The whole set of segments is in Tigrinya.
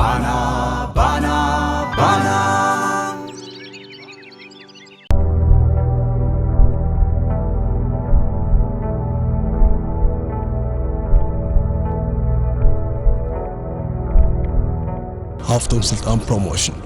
ባና፣ ባና፣ ባና። ሃፍቶም ስልጣን ፕሮሞሽን።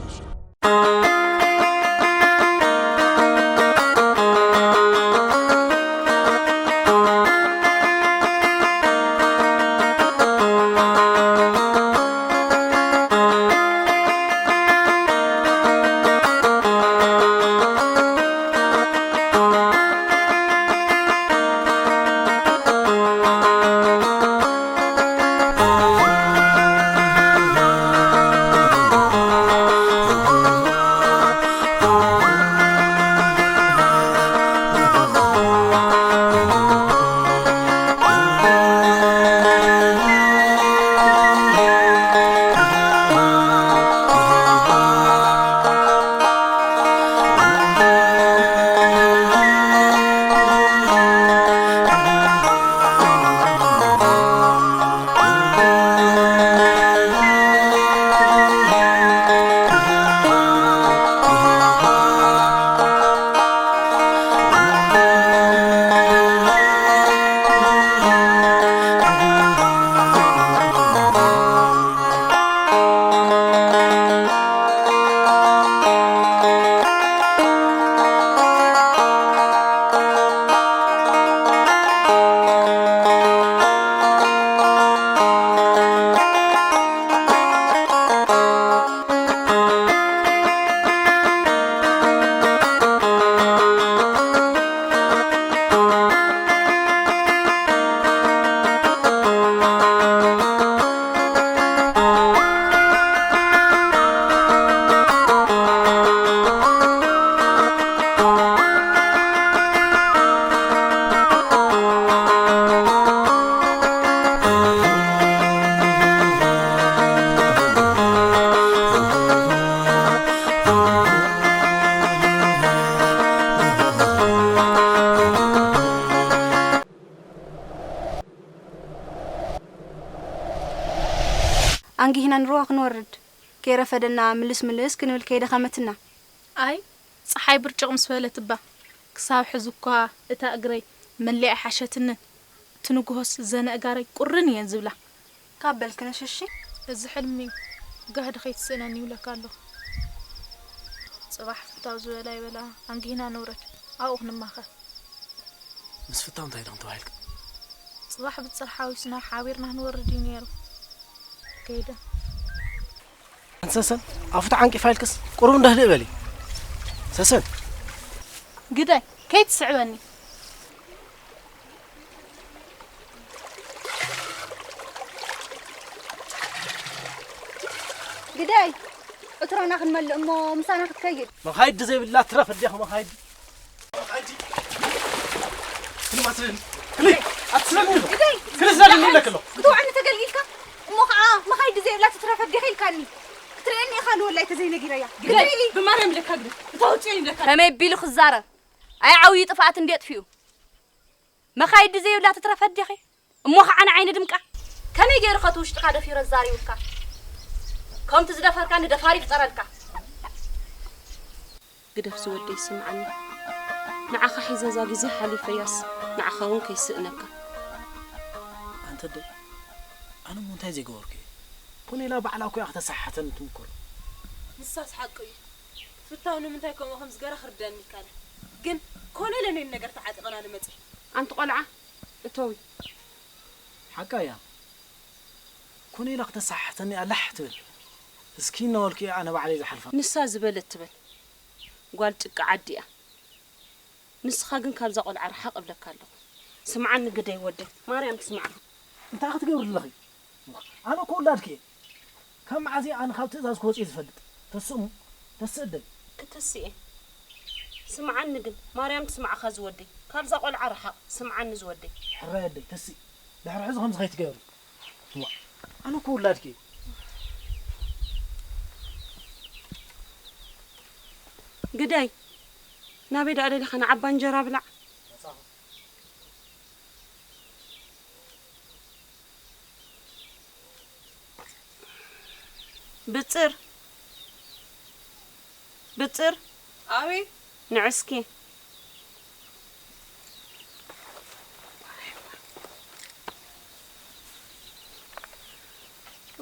ኣንጊህና ንሩባ ክንወርድ፣ ከይረፈደና ምልስ ምልስ ክንብል ከይደኸመትና። ኣይ፣ ጸሓይ ብርጭቕ ምስ በለት እባ፣ ክሳብ ሕዚ እኳ እታ እግረይ መሊኣ ኣይሓሸትንን። እቲ ንግሆስ ዘነ እጋረይ ቁርን እየን ዝብላ። ካብ በልክንሽ እሺ። እዚ ሕልሚ ጋህዲ ከይትስእነኒ ይብለካ ኣለኹ። ጽባሕ ፍታው ዝበላ ይበላ፣ ኣንጊህና ንውረድ፣ ኣብኡ ክንማኸር። ምስ ፍታው እንታይ ኢልክን ተባሂልክን? ጽባሕ ብጽር ሓዊስና ሓቢርና ክንወርድ እዩ ነይሩ። ከይደ። ሰሰን፣ ኣፉ ተዓንቂፋ ኢልክስ ቁሩብ እንደ ህድእ በሊ። ሰሰን። ግዳይ፣ ከይትስዕበኒ። ግዳይ፣ ዕትሮና ክንመልእ እሞ ምሳና ክትከይድ። መኻይድ ዘይብላ ትረፍ ኣዴኹ መኻይድ። መኻይድ። ክልም ኣስረኒ። ክልይ፣ ኣትስረኒ ዶ? ግዳይ፣ ክልስ ዳግም ይብለክ ኣሎ። ክትውዓኒ ተገልጊልካ እሞ ኸዓ መኻይድ ዘይብላ ትትረፍ ኣዴኺ ኢልካኒ። ክትርእየኒ ኢኻ ንወላይ ተዘይነጊረያ። ግዳይ፣ ግዳይ። ብማርያም ኢለካ ግዳይ። እታ ውፅኦ ይብለካ። ከመይ ቢሉ ክዛረብ? ኣይ ዓብዪ ጥፍኣት እንዴ ጥፊኡ። መኻይድ ዘይብላ ትትረፍ ኣዴኺ እሞ ኸዓ ንዓይ ንድምቃ። ከመይ ገይሩ ኸ እቲ ውሽጥካ ደፊሩ ኣዛሪቡካ? ከምቲ ዝደፈርካኒ ደፋሪ ይፍጠረልካ። ግደፍ ዝወደይ ስምዓኒ። ንዓኻ ሒዘ እዛ ግዜ ሓሊፈያስ ንዓኻ እውን ከይስእነካ። ኣንተ ኣደይ፣ ኣነ እሞ እንታይ ዘይገበርኩ እየ? ኮኔላ ባዕላ እኮ እያ ከተሰሓሕተኒ ትምክሮ። ንሳስ ሓቂ እዩ። ፍታው ንምንታይ ከምኡ ከም ዝገራ ክርደኒ ይካለ። ግን ኮኔለ ነን ነገር ተዓጢቐናሉ መጺ። ኣንቲ ቆልዓ፣ እተዊ። ሓቃ እያ። ኮኔላ ክተሰሓሕተኒ እያ ላሕ ትብል። እስኪ እናበልኩ እየ ኣነ ባዕለይ ዝሓልፋ። ንሳ ዝበለት ትበል። ጓል ጭቃ ዓዲ እያ። ንስኻ ግን ካብዛ ቆልዓ ርሓቕ እብለካ ኣለኹ። ስምዓኒ ግደይ ወደይ። ማርያም ትስምዓኻ። እንታይ ክትገብሪ ኣለኺ? ኣነ እኮ ውላድኪ እየ። ካብ መዓዝ እየ ኣነ ካብ ትእዛዝ ክወፅእ ዝፈልጥ? ተስእ እሞ፣ ተስእ ኣደይ። ክትስእ እየ። ስምዓኒ ግን፣ ማርያም ትስምዓኻ ዝወደይ። ካብዛ ቆልዓ ርሓቕ። ስምዓኒ ዝወደይ። ሕራይ ኣደይ፣ ተስእ። ድሕሪ ሕዚ ከምዚ ከይትገብሪ። እዋ፣ ኣነ እኮ ውላድኪ እየ። ግደይ፣ ናበይ ደኣ ደሊኻ? ንዓባ እንጀራ ብላዕ። መጻኹ። ብጽር፣ ብጽር፣ ኣቤት። ንዕስኪ።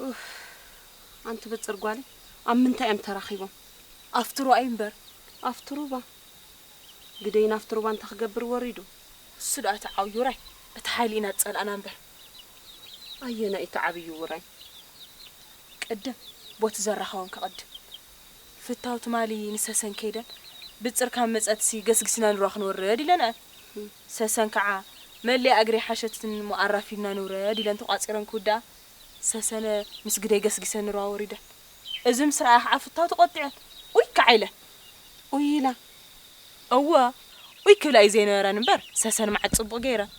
ኡፍ፣ ኣንቲ ብጽር ጓለይ፣ ኣብ ምንታይ እዮም ተራኺቦም? ኣብቲ ሩባ እዩ እምበር። ኣብቲ ሩባ? ግደይ ናብቲ ሩባ እንታይ ክገብር ወሪዱ? እሱ ደኣ እቲ ዓብዪ ውራይ፣ እቲ ሓይሊ ኢና ዝጸላእና እምበር። ኣየናይ እቲ ዓብዪ ውራይ? ቅድም ቦቲ ዘራኸቦም ከቐድም። ፍታው ትማሊ ንሰሰን ከይደን፣ ብጽር ካብ መጸትሲ ገስጊስና ንሩባ ክንወርድ ኢለንኣን። እም። ሰሰን ከዓ መሊኣ እግረይ ሓሸትኒ እሞ ኣራፊድና ንውረድ ኢለን ተቋጺረን ክውድኣ፣ ሰሰነ ምስ ግደይ ገስጊሰን ንሩባ ወሪደን። እዚ ምስ ረኣያ ከዓ ፍታው ተቖጢዐን። ኡይ ከዓ ኢለን። ኡይ ኢላ? እወ፣ ኡይ ክብላ እዩ ዘይነበረን እምበር፣ ሰሰን መዓት ጽቡቕ ገይረን።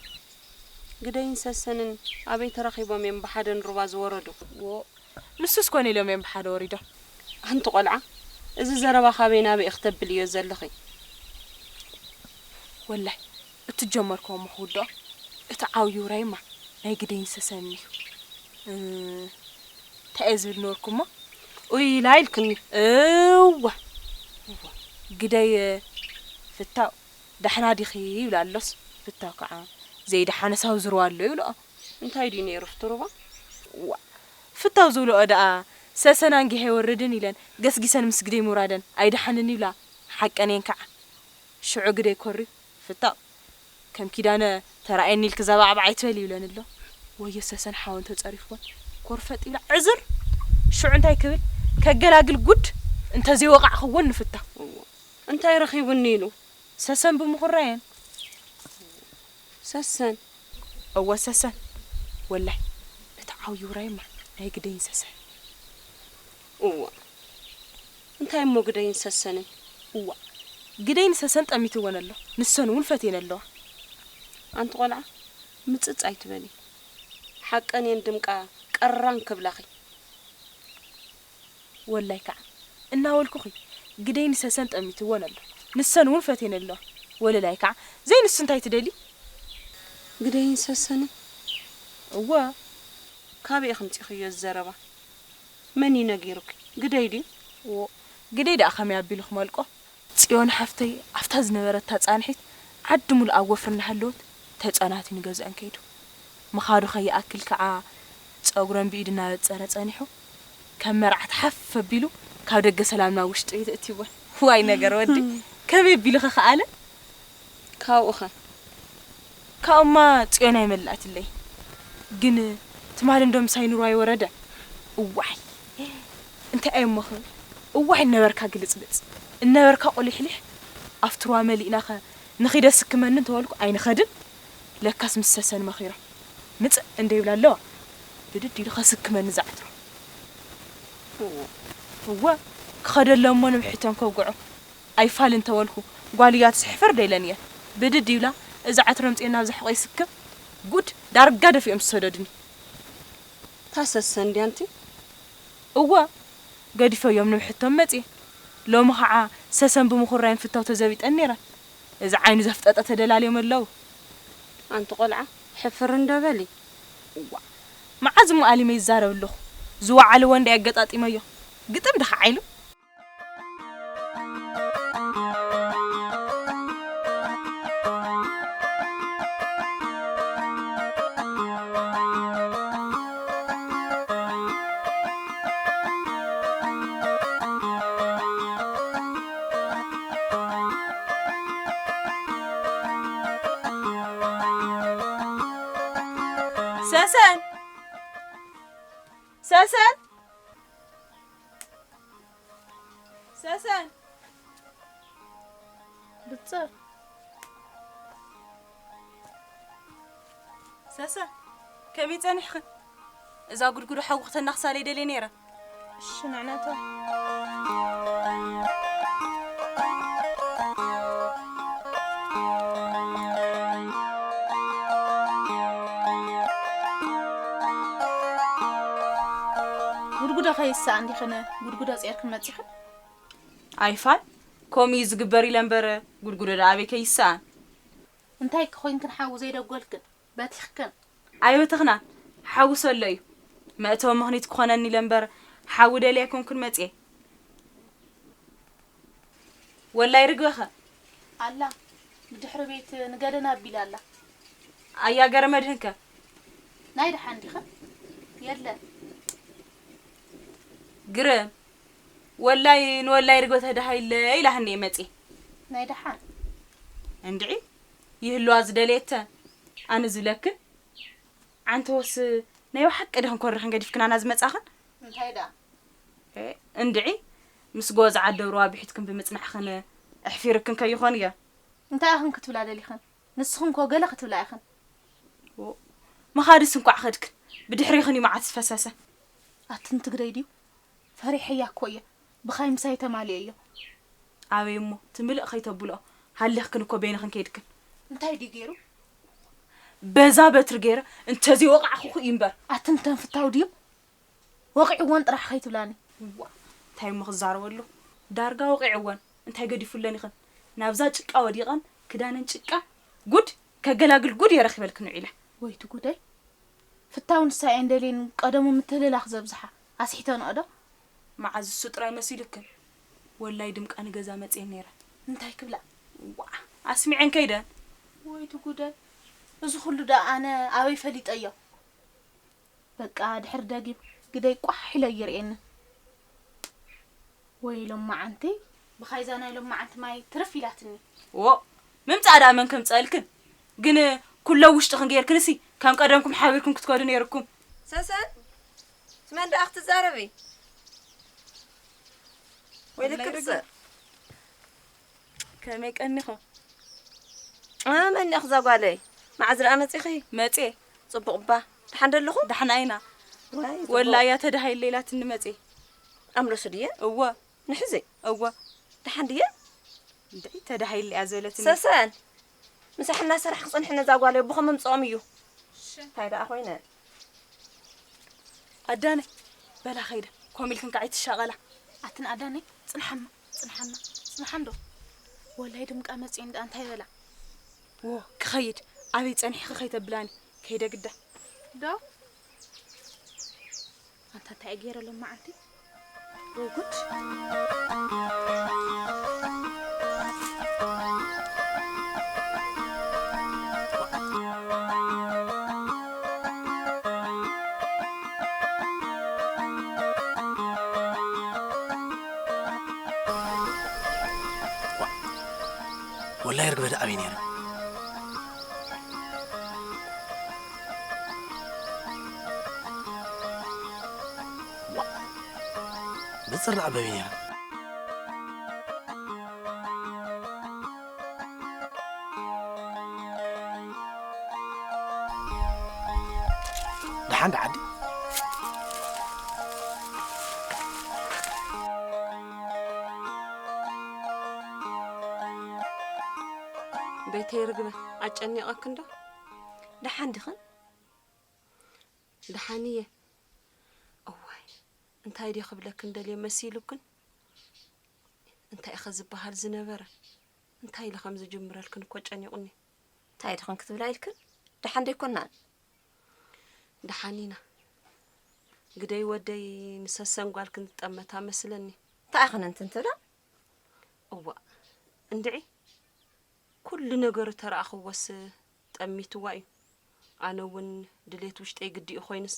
ግደይን ሰሰንን ኣበይ ተራኺቦም እዮም ብሓደ ንሩባ ዝወረዱ? ዎ፣ ንሱስ ኮነ ኢሎም እዮም ብሓደ ወሪዶም። ኣንቲ ቆልዓ፣ እዚ ዘረባ ካበይ ናበይ ክተብል እዮ ዘለኺ? ወላይ፣ እቲ ጀመርክዎ እሞ ክውድኦ፣ እቲ ዓብዪ ውራይማ ናይ ግደይን ሰሰንን እዩ። እ፣ እንታይ እየ ዝብል ነበርኩ እሞ? ኡይ ኢላ ኢልክኒ። እወ፣ እወ። ግደይ፣ ፍታው፣ ዳሕና ዲኺ ይብላ ኣሎስ፣ ፍታው ከዓ፣ ዘይደሓነስ ኣብ ዝርዋ ኣሎ ይብልኦ። እንታይ ድዩ ነይሩ ኣብቲ ሩባ? ዋ፣ ፍታው ዝብልኦ ደኣ፣ ሰሰን ኣንጊሀ ኣይወርድን ኢለን፣ ገስጊሰን ምስ ግደይ ምውራደን ኣይደሓንን ይብላ። ሓቀን እየን ከዓ። ሽዑ ግደይ ኮርዩ፣ ፍታው፣ ከም ኪዳነ ተራእየኒ ኢልኪ ዘባዕባዕ ኣይትበል ይብለን ኣሎ። ወዮ ሰሰን ሓወን ተጸሪፍወን፣ ኮርፈጥ ኢላ ዕዝር። ሽዑ እንታይ ክብል? ከገላግል ጉድ እንተዘይወቓዕክወን ንፍታው። እዎ። እንታይ ረኺቡኒ ኢሉ? ሰሰን ብምኹራየን። ሰሰን? እወ ሰሰን። ወላይ፣ እቲ ዓብዪ ውራይማ ናይ ግደይን ሰሰን። እዋ። እንታይ እሞ ግደይን ሰሰንን? እዋ። ግደይን ሰሰን ጠሚትወን ኣሎ። ንሰን እውን ፈትየን ኣለዋ። ኣንቲ ቆልዓ፣ ምጽጽ ኣይትበሊ። ሓቀን እየን ድምቃ ቀራን ክብላኺ። ወላይ ከዓ እናበልኩኺ፣ ግደይ ንሰሰን ጠሚትወን ኣሎ። ንሰን እውን ፈትየን ኣለዋ። ወለላይ ከዓ፣ ዘይንሱ እንታይ ትደሊ? ግደይን ሰሰንን? እወ። ካበይ ኢኺ ኣምጺእኽዮ እዚ ዘረባ? መን እዩ ነጊሩኪ? ግደይ ድዩ? እዎ፣ ግደይ ደኣ ከመይ ኣቢሉ ክመልቆ? ጽዮን ሓፍተይ ኣብታ ዝነበረታ ጻንሒት ዓዲ ሙሉእ ኣብ ወፍሪ እናሃለወት ተጸናትዩ ንገዝአን ከይዱ። ምኻዱ ከይኣክል ከዓ ጸጉረን ብኢዱ እናበጸረ ጸኒሑ፣ ከም መርዓት ሓፍ ኣቢሉ ካብ ደገ ሰላም ናብ ውሽጢ ቤት ኣእትይወን። ዋይ ነገር ወዲ፣ ከመይ ኣቢሉ ከ ከኣለ? ካብኡ ኸ? ካብኡማ ጽዮን ኣይመላእትለይ። ግን ትማሊ እንዶ ምሳይ ንሩባ ኣይወረደ። እዋይ፣ እንታይ ኣዩ እሞ ኸ? እዋይ እነበርካ ግልጽልጽ፣ እነበርካ ቁሊሕሊሕ። ኣብቲ ሩባ መሊእና ኸ ንኺደ ስክመኒ እንተበልኩ ኣይንኸድን። ለካስ ምስ ሰሰን መኺሮም። ምጽእ እንደ ይብላ ኣለዋ። ብድድ ኢሉ ኸስክመኒ ዝዓትሮ። እወ፣ ክኸደሎም እሞ ንብሕቶም ከውግዖ። ኣይፋል እንተበልኩ፣ ጓል እያ ትስሕፈር ደይለን እየን። ብድድ ይብላ፣ እዚ ዓትሮም ጽዮን ናብዛ ሕቖይ ስክም። ጉድ፣ ዳርጋ ደፊኦም ዝሰደዱኒ። ታሰሰን ድያ ኣንቲ? እወ፣ ገዲፈዮም ንብሕቶም መጽየ። ሎሚ ኸዓ ሰሰን ብምኹራይን ፍታው ተዘቢጠን ነይረን። እዚ ዓይኑ ዘፍጠጠ ተደላልዮም ኣለዉ። ኣንቲ ቆልዓ፣ ሕፍር እንዶ በሊ። እዋ፣ መዓዝ እሞ ኣሊመ ይዛረብ ኣለኹ? ዝወዓልዎ እንዳ ኣገጣጢመዮ። ግጥም ድኻ ዓይኑ? ሰሰን! ሰሰን! ሰሰን! ብጽር። ሰሰን፣ ከመይ ጸኒሕኽን? እዛ ጉድጉዶ ሓዊ ክተናኽሳለይ ደልየ ነይረ። እሺ፣ ንዕነታ። ጉድጉዶ ከይሰኣን ዲኽን ጉድጉዶ ጼርክን መጺኽን? ኣይፋል፣ ከምኡ እዩ ዝግበር ኢለ እምበር፣ ጉድጉዶ ደኣ ኣበይ ከይሰኣን። እንታይ ክኾይንክን ሓዊ ዘይደጎልክን? በቲኽክን? ኣይበተኽናን፣ ሓዊ ሰሎ እዩ። መእተዊ ምኽኒት ክኾነኒ ኢለ እምበር፣ ሓዊ ደልየ ኣይኮንኩን መጽየ። ወላይ ርግበኸ? ኣላ፣ ብድሕሪ ቤት ንገደና ኣቢላ ኣላ። ኣያ ገረ መድህንከ? ናይ ደሓን ዲኸ? የለ። ግርም፣ ወላይ ንወላይ ርግበ ተደሃይለ ኢላህኒ እየ መጽየ። ናይ ደሓን? እንድዒ፣ ይህልዋ ዝደለየተ፣ ኣነ ዝብለክን። ዓንተወስ፣ ናይ ብሓቂ ዲኽን ኮሪኽን ገዲፍክናና ዝመጻኽን? እንታይ ደኣ? እ፣ እንድዒ፣ ምስ ጎቦ ዝዓደብርዋ ብሒትክን ብምጽናሕኽን ኣሕፊርክን ከይኾን እየ። እንታይ ኢኽን ክትብላ ደሊኽን? ንስኽን ኮ ገለ ክትብላ ኢኽን። ኦ፣ ምኻድስ እንቋዕ ኸድክን። ብድሕሪኽን እዩ መዓት ዝፈሰሰ። ኣትን ትግረይ ድዩ? ፈሪሐያ እኮ እየ። ብኻይ ምሳይ ተማልኤዮ። ኣበይ እሞ፣ ትምልእ ኸይተብልኦ። ሃሊኽክን እኮ በይንኽን ከይድክን። እንታይ ድዩ ገይሩ? በዛ በትሪ ገይረ እንተዘይወቓዕኹኹ እዩ እምበር። ኣትን ተንፍታው ድዩ? ወቒዕወን ጥራሕ ኸይትብላኒ። ዋ፣ እንታይ እሞ ክዛረበሉ? ዳርጋ ወቒዕወን። እንታይ ገዲፉለን ይኽን? ናብዛ ጭቃ ወዲቐን፣ ክዳነን ጭቃ፣ ጉድ፣ ከገላግል ጉድ እየ ረኺበልክን ውዒለ። ወይቲ ጉደይ። ፍታው ንሳ እየን ደልየን ቀደሙ ምትህልላኽ ዘብዝሓ። ኣስሒተንኦ ዶ? መዓዝ እሱ ጥራይ መሲሉክን? ወላይ ድምቃ ንገዛ መጽየን ነይረ። እንታይ ክብላ? ዋ፣ ኣስሚዐን ከይደን። ወይቲ ጉደይ። እዚ ኹሉ ደኣ ኣነ ኣበይ ፈሊጠዮ? በቃ ድሕሪ ደጊም ግደይ ቋሕ ኢለ ይርእየኒ። ወይ ሎማዓንቲ፣ ብኻይዛ ናይ ሎማዓንቲ ማይ ትርፍ ኢላትኒ። ዎ፣ ምምጻእ ደኣ መን ከምጸልክን? ግን ኩሎ ውሽጥኽን ጌርክንሲ ከም ቀደምኩም ሓቢርኩም ክትከዱ ነይርኩም። ሰሰን፣ ስመን ደኣ ክትዛረቢ? ወይ ወላይ ልክብጽእ። ከመይ ቀኒኹ? ኣመኒኹ እዛ ጓለይ። መዓዝ ደኣ መጺኺ? መጽየ። ጽቡቕ እባ። ደሓን ዶ ኣለኹም? ደሓና ኢና። ዋይ፣ ጽቡቕ። ወላ እያ ተደሃይለ ኢላትኒ መጽየ። ኣምለሱ ድየ? እወ። ንሕዚ? እወ። ደሓን ድየ? እንድዒ ተደሃይለ እያ ዝበለትኒ። ሰሰን። ምሳሕ እናሰራሕኪ ጽንሒ ነዛ ጓለይ፣ ኣቦኹም ምምጽኦም እዩ። እሺ። እንታይ ደኣ ኮይነ? ኣዳነይ፣ በላ ኸይደ፣ ኮም ኢልክን ከዓ ኣይትሻቐላ። ኣትን ኣዳነይ፣ ጽንሓማ፣ ጽንሓና፣ ጽንሓ እንዶ። ወላይ ድምቃ መጺኤን ደኣ እንታይ በላ? ዎ፣ ክኸይድ፣ ኣበይ ጸኒሕኺ ከይተብላኒ፣ ከይደ ግዳ። ዶ? ኣንታ እንታይ እየ ገይረ ሎማዓንቲ? ወይ ጉድ። ወላይ ርግበ ደኣ ኣበይ ነይረ? ዋ፣ ብጽር ደኣ ኣበይ ነይረ? ደሓን ደኣ ዓዲ? ቤተይ ርግበ፣ ኣጨኒቐክን ዶ? ደሓን ዲኽን? ደሓን እየ። እዋይ፣ እንታይ ድየ ክብለክን ደልየ መሲሉክን? እንታይ ኢኸ ዝበሃል ዝነበረ? እንታይ ኢለ ከም ዝጅምረልክን እኮ ጨኒቑኒ። እንታይ ድኽን ክትብላ ኢልክን? ደሓን ዶ ኣይኮናን? ደሓን ኢና። ግደይ ወደይ ንሰሰን ጓልክን ዝጠመታ መስለኒ። እንታይ ኢኽን እንትን ትብላ? እዋእ፣ እንድዒ፣ ኩሉ ነገሩ ተረኣኽዎስ ጠሚትዋ እዩ። ኣነ እውን ድሌት ውሽጠይ ግዲኡ ኮይኑስ፣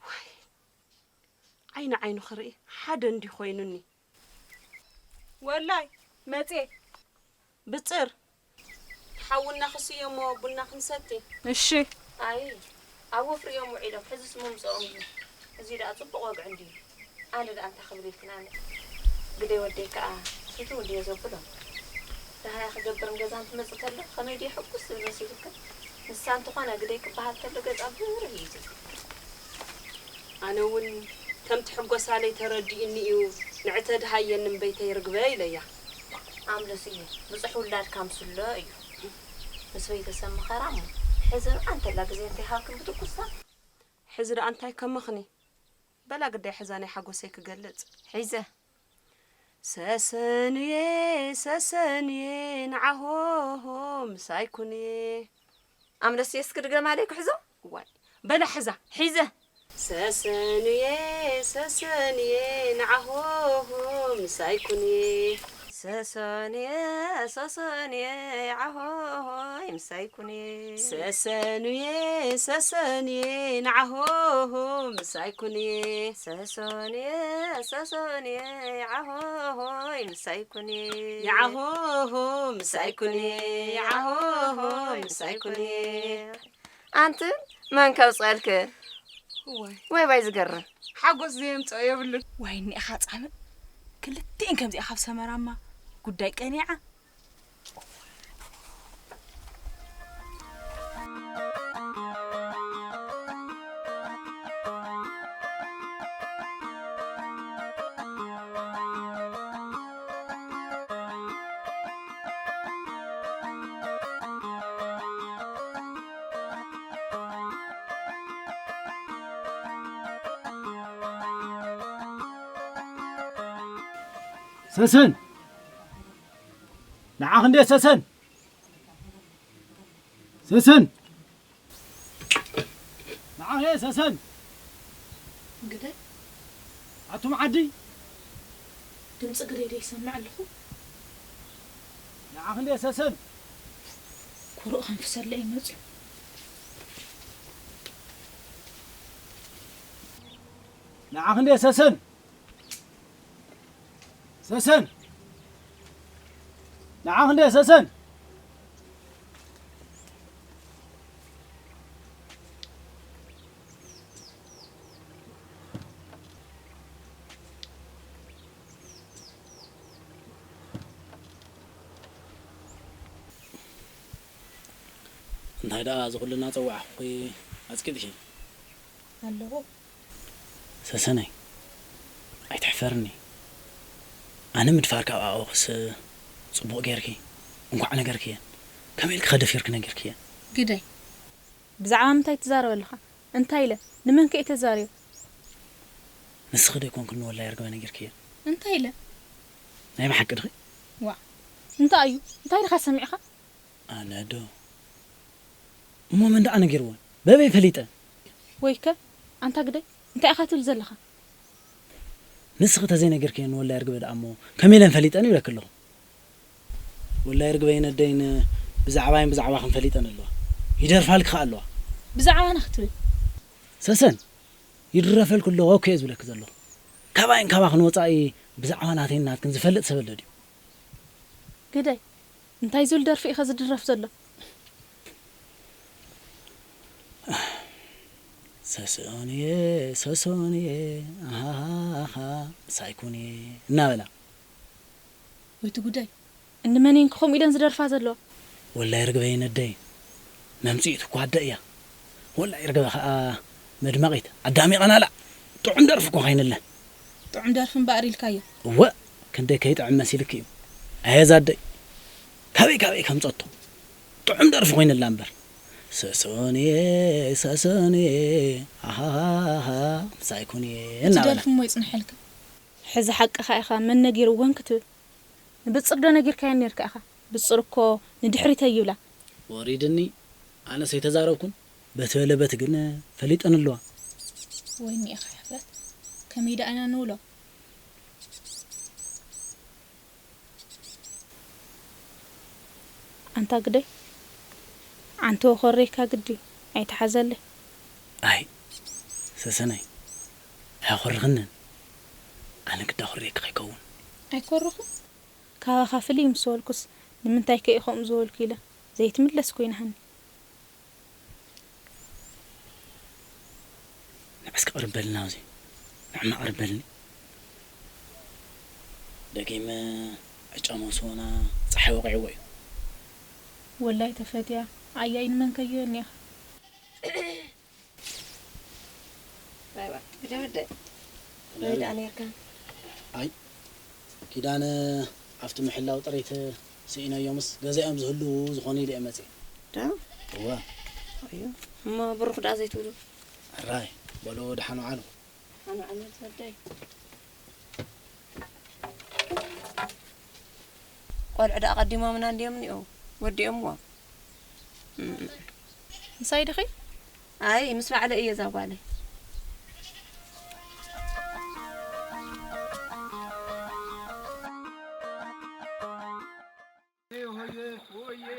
ዋይ፣ ዓይኒ ዓይኑ ክርኢ ሓደ እንዲ ኮይኑኒ። ወላይ፣ መጽየ። ብጽር። ሓዊ እናኽስዮ እሞ ቡና ክንሰቲ። እሺ። ኣይ፣ ኣብ ወፍሪ እዮም ውዒሎም፣ ሕዝስ ምምጽኦም እዩ። እዚ ደኣ ጽቡቕ ወግዒ እንድዩ። ኣነ ደኣ እንታይ ክብል ኢልክን ኣነ። ግደይ ወደይ ከኣ ፍትው ድየ ዘብሎ። ደሃያ ክገብርን ገዛን ትመጽእ ተሎ፣ ከመይ ድየ ሕጉስ ዝብል መሲሉክን? ንሳ እንተኾነ ግደይ ክበሃል ተሎ ገጻ ብርህ እዩ ዝብል። ኣነ እውን ከም ትሕጎሳለይ ተረዲኡኒ እዩ፣ ንዕተ ድሃየኒ እምበይተይ ርግበ ኢለያ። ኣምለስየ፣ ብጹሕ ውላድካ ምስሎ እዩ። ምስ ቤተሰብ ምኸራ እሞ፣ ሕዚ ደኣ እንተላ ግዜ እንተይሃብክን ብትኩስታ። ሕዚ ደኣ እንታይ ከመኽኒ? በላ ግዳይ ሕዛ ናይ ሓጎሰይ ክገልጽ። ሒዘ። ሰሰንየ፣ ሰሰንየ፣ ንዓሆሆ ምሳይ ኩንየ። ኣምለስየ እስኪ ድገማለይ ክሕዞ? ዋይ፣ በላ ሕዛ። ሒዘ። ሰሰንየ ሰሰንየ ንዓሆሆ ምሳይ ኩኒ። ሰሰንየ ሰሰንየ ዓሆሆይ ምሳይ ኩኒ። ሰሰንየ ሰሰንየ ንዓሆሆ ምሳይ ኩኒ። ሰሰንየ ሰሰንየ ዓሆሆይ ምሳይ ኩኒ። ይዓሆሆ ምሳይ ኩኒ። ይዓሆሆ ምሳይ ኩኒ። ኣንቲ መን ከውፅአልክ? እዋይ። ወይ ባይ ዝገርም። ሓጎስ ዘየምፅኦ የብሉን። ዋይ እኒኣኻ ጻምእ። ክልቲኤን ከምዚኣ ካብ ሰመራማ ጉዳይ ቀኒዓ። ሰሰን! ንዓኽ እንዴ ሰሰን! ሰሰን! ንዓኽ እየ ሰሰን! ግደይ ኣቱም ዓዲ! ድምፂ ግደይ ዶ ይሰምዕ ኣለኹ? ንዓኽ እንዴ ሰሰን! ኩሩእ ከንፍሰለይ መፅዩ። ንዓኽ እንዴ ሰሰን! ሰሰን! ንዓኽ እንዴ ሰሰን! እንታይ ደኣ እዚ ኩሉ እናጸዋዕኹኺ ኣጽቂጥኪ? ኣለኹ። ሰሰነይ ኣይትሕፈርኒ። ኣነ ምድፋርኪ ኣብ ኣእዋኽስ ጽቡቕ ጌርኪ እንኳዕ ነገርክየን። ከመይ ኢልኪ ከ ደፊርኪ ነጊርክየን? ግደይ ብዛዕባ ምንታይ ትዛረብ ኣለኻ? እንታይ ኢለ? ንመን ከ እየ ተዛርዮ? ንስኺ ዶ ኣይኮንክን ንወላይ ርግበ ነጊርክየን? እንታይ ኢለ? ናይ ብሓቂ ድኺ? ዋእ እንታይ እዩ? እንታይ ዲኻ ሰሚዕኻ? ኣነ ዶ እሞ መን ደኣ ነጊርወን? በበይ ፈሊጠ? ወይከ ኣንታ ግደይ እንታይ ኢኻ ትብል ዘለኻ? ንስኺ ተዘይነጊርክየን ንወላይ ርግበ ደኣ እሞ ከመይ ኢለን ፈሊጠን ይብለኪ ኣለኹ። ወላይ ርግበይን ኣደይን ብዛዕባይን ብዛዕባኽን ፈሊጠን ኣለዋ። ይደርፋልኪ ኸኣ ኣለዋ። ብዛዕባና ክትብል? ሰሰን ይድረፈልኪ ኣለኹ እኮ እየ ዝብለኪ ዘለኹ። ካባይን ካባኽን ወጻኢ ብዛዕባ ናተይን ናትክን ዝፈልጥ ሰብ ኣሎ ድዩ? ግደይ እንታይ ዝብል ደርፊ ኢኸ ዝድረፍ ዘሎ? ሰስኦንየ ሰስኦንየ ኣሃሃሃ ምሳይ ኩኒ እናበላ። ወይቲ ጉዳይ እንመን እየን ከምኡ ኢለን ዝደርፋ ዘለዋ? ወላይ ርግበይ ነደይ መምጽኢት እኮ ኣደ እያ። ወላይ ርግበ ከኣ መድመቒት ኣዳሚቐናላ። ጥዑም ደርፊ እኮ ኮይንለን። ጥዑም ደርፊ እምበኣር ኢልካዮ። እወ ክንደይ ከይጥዕም መሲልኪ እዩ። ኣየ ዛደይ ካበይ ካበይ ከምጸቶ ጥዑም ደርፊ ኮይንላ እምበር። ሰሶንየ ሰሶንየ ኣሃሃሃ ምሳይ ኩኒ እቲ እናበላ ደርፊ እሞ ይጽንሐልካ። ሕዚ ሓቅኻ ኢኻ መን ነጊርወን ክትብል ንብጽር ዶ ነጊርካየን ኔርካ ኢኻ? ብጽር እኮ ንድሕሪት ኣይብላ። ወሪድኒ ኣነስ ኣይተዛረብኩን። በቲ በለ በቲ ግን ፈሊጠን ኣለዋ። ወይኒ ኢኻ ሕፍረት ከመይ ደኣ ኢና ንብሎ? ኣንታ ግደይ ዓንተወ ኮሬካ ግዲ ኣይትሓዘለይ። ኣይ ሰሰነይ ኣይኾርኽንን። ኣነ ግዳ ኮሬክ ከይከውን። ኣይኮርኹን ካባኻ ፍልይ ምስ በልኩስ ንምንታይ ከ ኢኸም ዝበልኩ ኢለ ዘይትምለስ ኮይናሃኒ። ንዕስኪ ቅርብ በልና ኣብዚ ንዕማ ቅርብ በልኒ። ደጊመ ዕጫ መውስቦና ፀሓይ ወቂዕዎ እዩ። ወላይ ተፈትያ ኣያይ ንመን ከይበኒ ኢኻ። ባይ ባይ ግደምደ ወይ ደኣ ነርካ። ኣይ ኪዳነ ኣብቲ ምሕላው ጥሪት ስኢነዮምስ ገዛኦም ዝህልዉ ዝኾኑ ኢለ እየ መፅእ። ዳ እወ እዩ እሞ ብሩኽ ደኣ ዘይትብሉ። ሕራይ በሉ ደሓን ዋዕሉ። ኣነ ዓመት ወደይ ቆልዑ ደኣ ቀዲሞምና እንዲዮም እኒኦ ወዲኦምዎ። ምሳይ ድኺ? ኣይ ምስ ባዕለ እየ እዛ ጓለይ።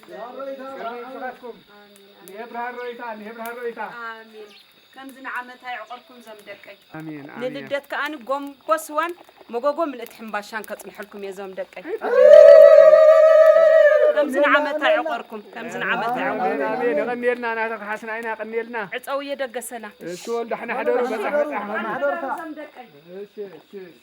ብርሃን ሮይታ፣ ብርሃን ሮይታ። እኒሀ ብርሃን ሮይታ፣ እኒሀ ብርሃን ሮይታ። ኣሜን። ከምዚ ንዓመታ ይዕቆርኩም ዞም ደቀይ። ኣሜን፣ ኣሜን። ንልደት ከኣ ጎንቦ ስዋን መጎጎ ምልእቲ ሕምባሻን ከጽንሐልኩም እየ ዞም ደቀይ። ከምዚ ንዓመታ ይዕቆርኩም፣ ከምዚ ንዓመታ ኣሜን፣ ይዕቆርኩም። ኣሜን። የቐንየልና፣ ናተኻ ሓስና ኢና፣ የቐንየልና። ዕጸው እየ ደገሰላ። እሺ፣ ወልዶ፣ ሓና ሓደሩ፣ በጻሕ፣ በጻሕ። ኣነ ዞም ደቀይ። እሺ፣ እሺ፣ እሺ።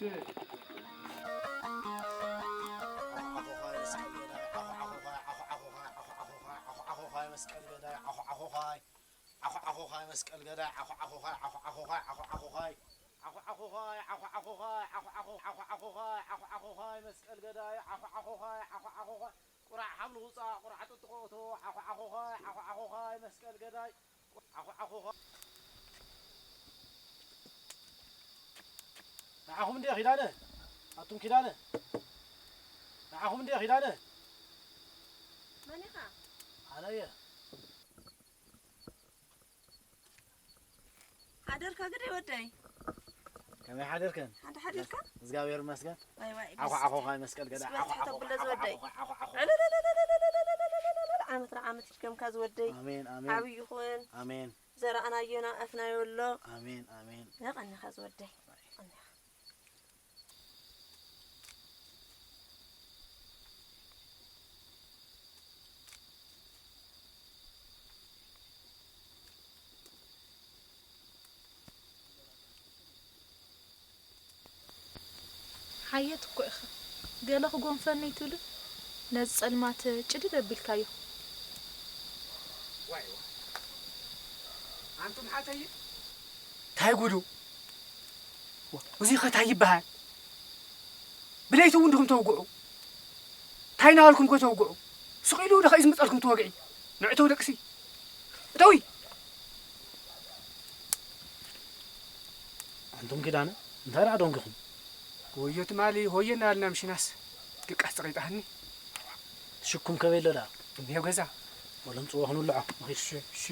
ዓኾዓኾዃይ መስቀል ገዳይ፣ ዓኾዓኾዃይ፣ ዓኾዓኾዃይ መስቀል ገዳይ፣ ዓኾዓኾዃይ፣ ዓኾዓኾዃይ፣ ዓኾዓኾዃይ፣ ዓኾዓኾዃይ፣ ዓኾዓኾዃይ፣ ዓኾዓኾ-፣ ዓኾዓኾዃይ፣ ዓኾዓኾዃይ መስቀል ገዳይ፣ ዓኾዓኾዃይ፣ ዓኾዓኾዃይ፣ ቁራዕ ሓምሊ ውፃእ፣ ቁራዕ ጥጥቆ እቶ፣ ዓኾዓኾዃይ፣ ዓኾዓኾዃይ መስቀል ገዳይ፣ ዓኾዓኾዃይ። ንዓኹም እንድየ ኪዳነ፣ ኣቱም ኪዳነ፣ ንዓኹም እንድየ ኪዳነ። መን ኢኻ? ኣነ እየ። ሓደርካ ግደይ ወደይ? ከመይ ሓደርከን? ሓንቲ ሓደርካ? እግዚኣብሔር ይመስገን። ዋይ ዋይ፣ ዓኾ ዓኾ ኻይ መስቀል ገዳ። ስበል ዓኾ ዓኾ ተብለ ዝወደይ። ዓኾ ዓኾ ዓኾ። ዕልልልልልልልልልልልልልልል። ዓመት ንዓመት ይድገምካ ዝወደይ። ኣሜን ኣሜን። ዓብዪ ይኹን። ኣሜን። ዘራእናዮ ናኣፍናዮ ኣሎ። ኣሜን ኣሜን። ያቐኒኻ ዝወደይ። ቀኒኻ። ሓየት እኮ ኢኻ። ገለ ክጎንፈኒ ትብሉ ነዚ ጸልማት ጭድድ ኣቢልካዮ። ዋይ ዋይ። ኣንቱም ሓተይ። ታይ ጉዱ? ዋ፣ እዙይ ኸ ታይ ይበሃል? ብለይቲ እውን ድኹም ተውግዑ? ታይ እናበልኩም ከ ተውግዑ? ስቕ ኢሉ ደኸ እዩ ዝምጸልኩም ትወግዒ? ንዕተው ደቅሲ። እተዊ! ኣንቱም ኪዳነ፣ እንታይ ደኣ ደንጊኹም? ወዮ ትማሊ ሆየ እናበልና ምሽናስ ድቃስ ጸቒጣህኒ። ሽኩም ከበይ ኣሎ ደኣ? እኒሄ ገዛ። ወለም ጽዎ ክንብልዖ፣ ንኺድ። እሺ፣ እሺ።